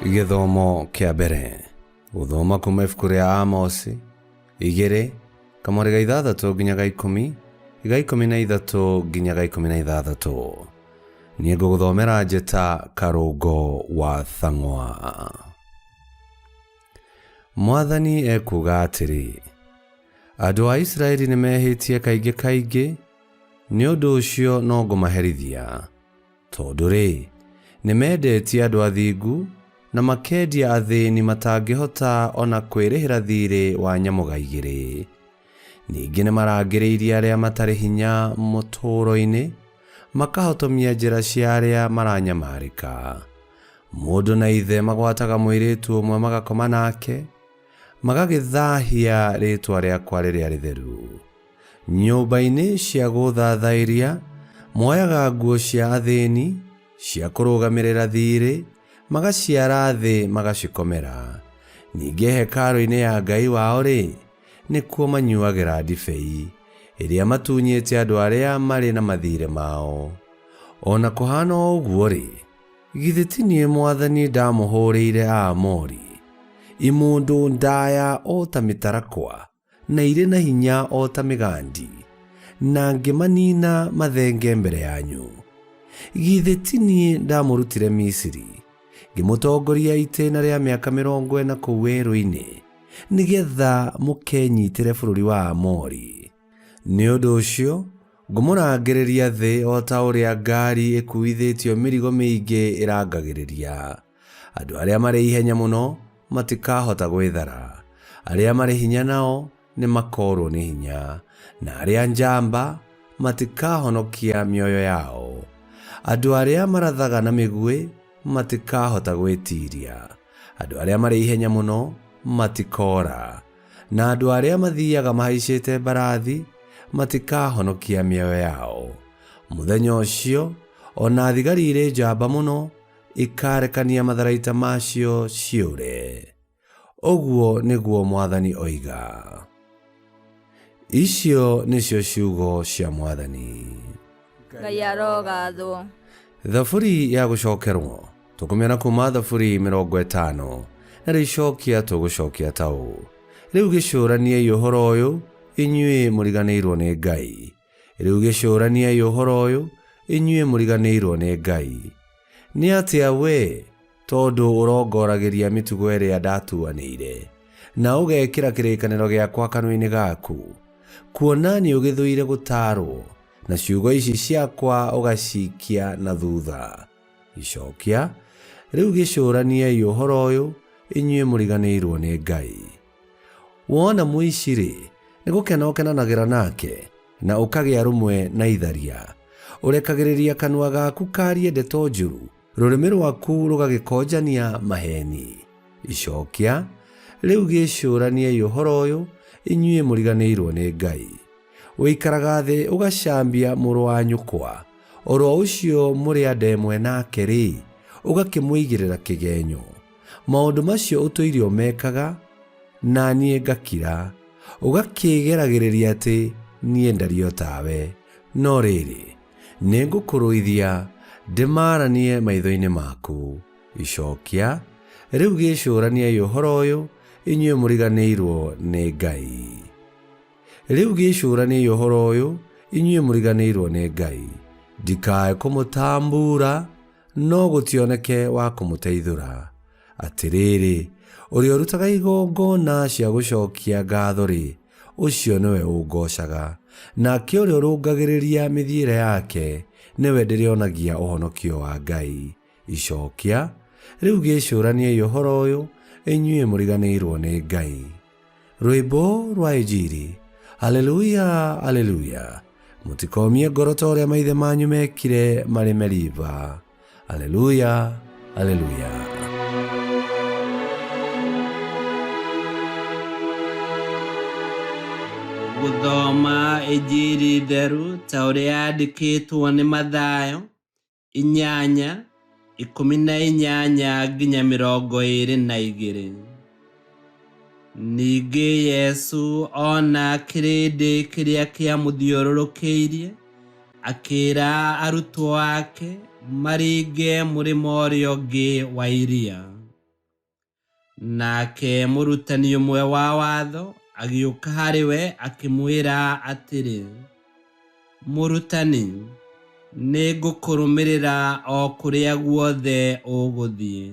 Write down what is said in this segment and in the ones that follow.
Gĩthomo kĩa mbere gũthoma kuma ibuku rĩa Amosi 2 kamwari ga 6 nginya ga 10 ga 13 nginya ga 16. Niĩ ngũgũthomera njĩta Karũngo wa Thang'wa. Mwathani ekuuga atĩrĩ, Andũ a Isiraeli nĩmehĩtie kaingĩ kaingĩ, nĩ ũndũ ũcio no ngũmaherithia. Tondũ-rĩ, nĩmendetie andũ athingu, na makendia athĩni matangĩhota o na kwĩrĩhĩra thiirĩ wa nyamũga igĩrĩ. Ningĩ nĩmarangĩrĩirie arĩa matarĩ hinya mũtũũro-inĩ, makahotomia njĩra cia arĩa maranyamarĩka. Mũndũ na ithe magwataga mũirĩtu ũmwe magakoma nake, magagĩthahia rĩĩtwa rĩakwa rĩrĩa rĩtheru. Nyũmba-inĩ cia gũthathairia moyaga nguo cia athĩni cia kũrũgamĩrĩra thiirĩ, magaciara thĩ magacikomera. Ningĩ hekarũ-inĩ ya Ngai wao-rĩ, nĩkuo manyuagĩra ndibei ĩrĩa matunyĩte andũ arĩa marĩ na mathiirĩ mao. O na kũhaana o ũguo-rĩ, githĩ ti niĩ Mwathani ndamũhũũrĩire Aamori, imũndũ ndaaya o ta mĩtarakwa, na irĩ na hinya o ta mĩgandi, na ngĩmaniina mathenge mbere yanyu? Githĩ ti niĩ ndamũrutire Misiri, ngĩmũtongoria itĩĩna rĩa mĩaka 40 kũu werũ-inĩ, nĩgeetha mũkenyitĩre bũrũri wa Aamori? Nĩ ũndũ ũcio ngũmũrangĩrĩria thĩ o ta ũrĩa ngaari ĩkuuithĩtio mĩrigo mĩingĩ ĩrangagĩrĩria. Andũ arĩa marĩ ihenya mũno matikahota gwĩthara, arĩa marĩ hinya nao nĩmakoorwo nĩ hinya, na arĩa njamba matikahonokia mĩoyo yao. Andũ arĩa marathaga na mĩguĩ matikahota gwĩtiiria, andũ arĩa marĩ ihenya mũno matikoora, na andũ arĩa mathiaga mahaicĩte mbarathi matikahonokia mĩoyo yao. Mũthenya ũcio, o na thigari irĩ njamba mũno ikarekania matharaita macio ciũre. Ũguo nĩguo Mwathani oiga. Icio nĩcio ciugo cia Mwathani. Ngai arogathwo. Thaburi ya gũcokerwo tũkũmĩona kuma Thaburi 50 na rĩu icokia tũgũcokia ta ũũ. Rĩu gĩcũraniei ũhoro ũyũ, inyuĩ mũriganĩirwo nĩ Ngai. Rĩu gĩcũraniei ũhoro ũyũ, inyuĩ mũriganĩirwo nĩ Ngai. Nĩ atĩa wee, tondũ ũrongoragĩria mĩtugo ĩrĩa ndatuanĩire, na ũgekĩra kĩrĩkanĩro gĩakwa kanua-inĩ gaku? Kuona nĩũgĩthũire gũtaarwo, na ciugo ici ciakwa ũgaciikia na thutha. Icokia, Rĩu gĩcũraniei ũhoro ũyũ, inyuĩ mũriganĩirwo nĩ Ngai. Wona mũici-rĩ, nĩ gũkena ũkenanagĩra nake, na ũkagĩa rũmwe na itharia. Ũrekagĩrĩria kanua gaku kaarie ndeto njũru, rũrĩmĩ rwaku rũgagĩkonjania maheeni. Icokia, Rĩu gĩcũraniei ũhoro ũyũ, inyuĩ mũriganĩirwo nĩ Ngai. Ũikaraga thĩ ũgacambia mũrũ wa nyũkwa, o ro ũcio mũrĩ a nda ĩmwe nake-rĩ, ũgakĩmũigĩrĩra kĩgenyo. Maũndũ macio ũtũire ũmekaga, na niĩ ngakira, ũgakĩĩgeragĩrĩria atĩ niĩ ndariĩ o tawe. No rĩrĩ, nĩngũkũrũithia, ndĩmaaranie maitho-inĩ maku. Icokia, Rĩu gĩĩcũraniei ũhoro ũyũ, inyuĩ mũriganĩirwo nĩ Ngai. Rĩu gĩĩcũraniei ũhoro ũyũ, inyuĩ mũriganĩirwo nĩ Ngai. Ndikae kũmũtambuura, no gũtioneke wa kũmũteithũra. Atĩrĩrĩ, ũrĩa ũrutaga igongona cia gũcokia ngatho-rĩ, ũcio nĩwe ũngoocaga, nake ũrĩa ũrũngagĩrĩria mĩthiĩre yake, nĩwe ndĩrĩonagia ũhonokio wa Ngai. Icokia, Rĩu gĩĩcũraniei ũhoro ũyũ, inyuĩ mũriganĩirwo nĩ Ngai. Rwĩmbo rwa Injiri. Haleluya, haleluya. Mũtikomie ngoro ta ũrĩa maithe manyu mekire marĩ Meriba. Haleluya, haleluya. Gũthoma Injiri theru ta ũrĩa yandĩkĩtwo nĩ Mathayo 8, 18 nginya 22. Ningĩ Yesu ona kĩrĩndĩ kĩrĩa kĩamũthiũrũrũkĩirie, akĩĩra arutwo ake maringe mũrĩmo ũrĩa ũngĩ wa iria. Nake mũrutani ũmwe wa watho agĩũka harĩ we akĩmwĩra atĩrĩ, Mũrutani, nĩngũkũrũmĩrĩra o kũrĩa guothe ũgũthiĩ.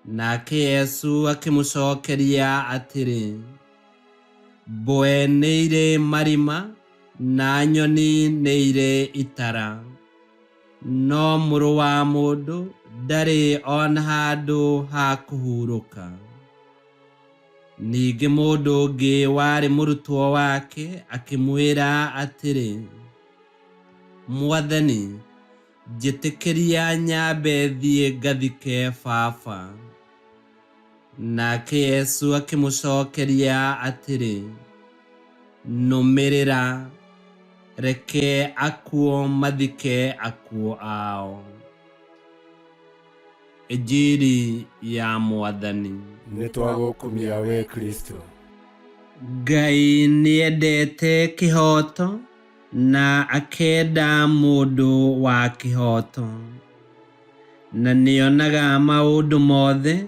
Nake Yesu akĩmũcokeria atĩrĩ, Mbwe nĩ irĩ marima na nyoni nĩ irĩ itara, no mũrũ wa mũndũ ndarĩ ona handũ ha kũhurũka. Ningĩ mũndũ ũngĩ warĩ mũrutwo wake akĩmwĩra atĩrĩ, Mwathani, njĩtĩkĩria nyambe thiĩ ngathike baba. Nake Yesu akĩmũcokeria atĩrĩ, Nũmĩrĩra, reke akuũ mathike akuũ ao. Injiri ya Mwathani. Nĩ twagũkumia we Kristo. Ngai nĩendete kĩhooto na akenda mũndũ wa kĩhooto, na nĩonaga maũndũ mothe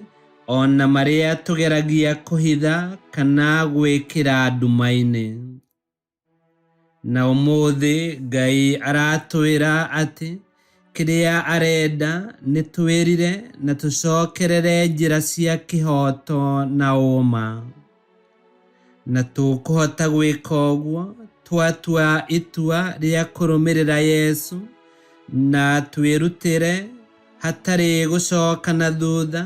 o na marĩa tũgeragia kũhitha kana gwĩkĩra nduma-inĩ. Na ũmũthĩ Ngai aratwĩra atĩ kĩrĩa arenda nĩ twĩrire na tũcokerere njĩra cia kĩhooto na ũma. Na tũkũhota gwĩka ũguo twatua itua rĩa kũrũmĩrĩra Yesu na twĩrutĩre hatarĩ gũcoka na thutha,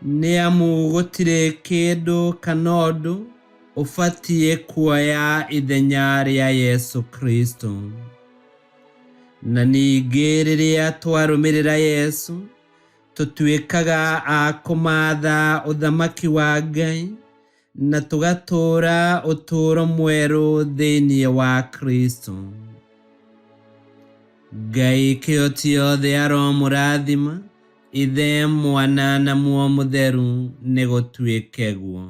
nĩ amu gũtirĩ kĩndũ kana ũndũ ũbatiĩ kuoya ithenya rĩa Yesu Kristo. Na ningĩ rĩrĩa twarũmĩrĩra Yesu, tũtuĩkaga a kũmatha ũthamaki wa Ngai na tũgatũũra ũtũũro mwerũ thĩinĩ wa Kristo. Ngai kĩhoti yothe aromũrathima, Ithe, Mwana na Muoyo Mũtheru, nĩ gũtuĩke guo.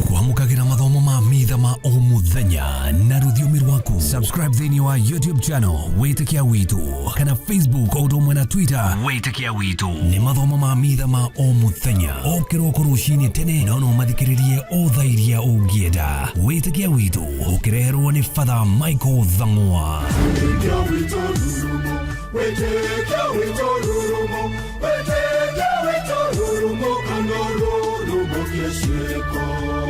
Kwamũkagĩra mathomo ma mitha ma o mũthenya na rũthiomi rwaku. Subscribe thĩinĩ wa YouTube channel Wĩtĩkia Witũ kana Facebook o ũndũ ũmwe na Twitter Wĩtĩkia Witũ. Nĩ mathomo ma mitha ma o mũthenya o kĩroko rũcinĩ tene, no no mathikĩrĩrie o thaa iria ũngĩenda. Wĩtĩkia Witũ ũkĩreherwo nĩ Father Michael Thang'wa. Wĩtĩkia witũ rurumo, wĩtĩkia witũ rurumo, wĩtĩkia witũ rurumo, kana rurumo kĩciĩko.